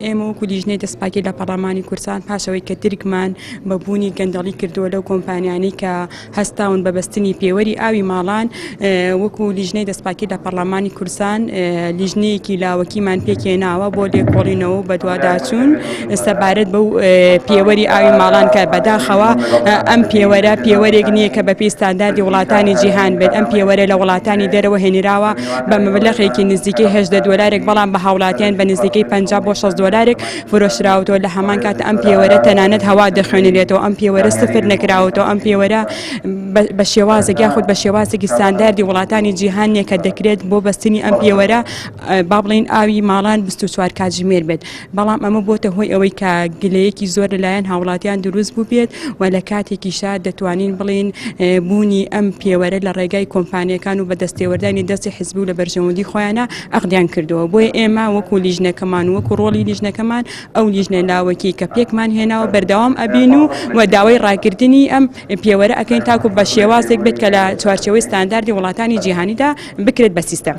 ئێمە وەکو لیژنەی دەستپاکی لە پەڕلەمانی کوردستان پاش ئەوەی کە درکمان بە بوونی گەندەڵی کردووە لەو کۆمپانیانەی کە هەستاون بە بەستنی پێوەری ئاوی ماڵان وەکو لیژنەی دەستپاکی لە پەڕلەمانی کوردستان لیژنەیەکی لاوەکیمان پێکهێناوە بۆ لێکۆڵینەوە و بەدواداچوون سەبارەت بەو پێوەری ئاوی ماڵان کە بەداخەوە ئەم پێوەرە پێوەرێک نییە کە بەپێی ستانداردی وڵاتانی جیهان بێت ئەم پێوەرە لە وڵاتانی دەرەوە هێنراوە بە مەبلەغێکی نزیکەی 18 دۆلارێک بەڵام بە هاوڵاتیان بە نزیکەی 50 بۆ 60 دۆلارێک فرۆشراوەتەوە لە هەمان کات ئەم پێوەرە تەنانەت هەوا دەخوێنرێتەوە ئەم پێوەرە سفر نەکراوەتەوە ئەم پێوەرە بە شێوازێک یاخود بە شێوازێکی ستانداردی وڵاتانی جیهان نییە کە دەکرێت بۆ بەستنی ئەم پێوەرە با بڵێین ئاوی ماڵان 24 کاتژمێر بێت بەڵام ئەمە بۆتە هۆی ئەوەی کە گلەیەکی زۆر لەلایەن هاوڵاتیان دروست بووبێت و لە کاتێکیشا دەتوانین بڵێین بوونی ئەم پێوەرە لە ڕێگای کۆمپانیەکان و بە دەستێوەردانی دەستی حزبی و لە بەرژەوەندی خۆیانە عەقدیان کردووە بۆیە ئێمە وەکو لیژنەکەمان و وەکو ڕۆڵی لیژنەکەمان ئەو لیژنە لاوەکی کە پێکمان هێناوە بەردەوام ئەبین و و داوای ڕاگرتنی ئەم پێوەرە ئەکەین تاکو بە شێوازێک بێت کە لە چوارچێوەی ستانداردی وڵاتانی جیهانیدا بکرێت بە سیستەم.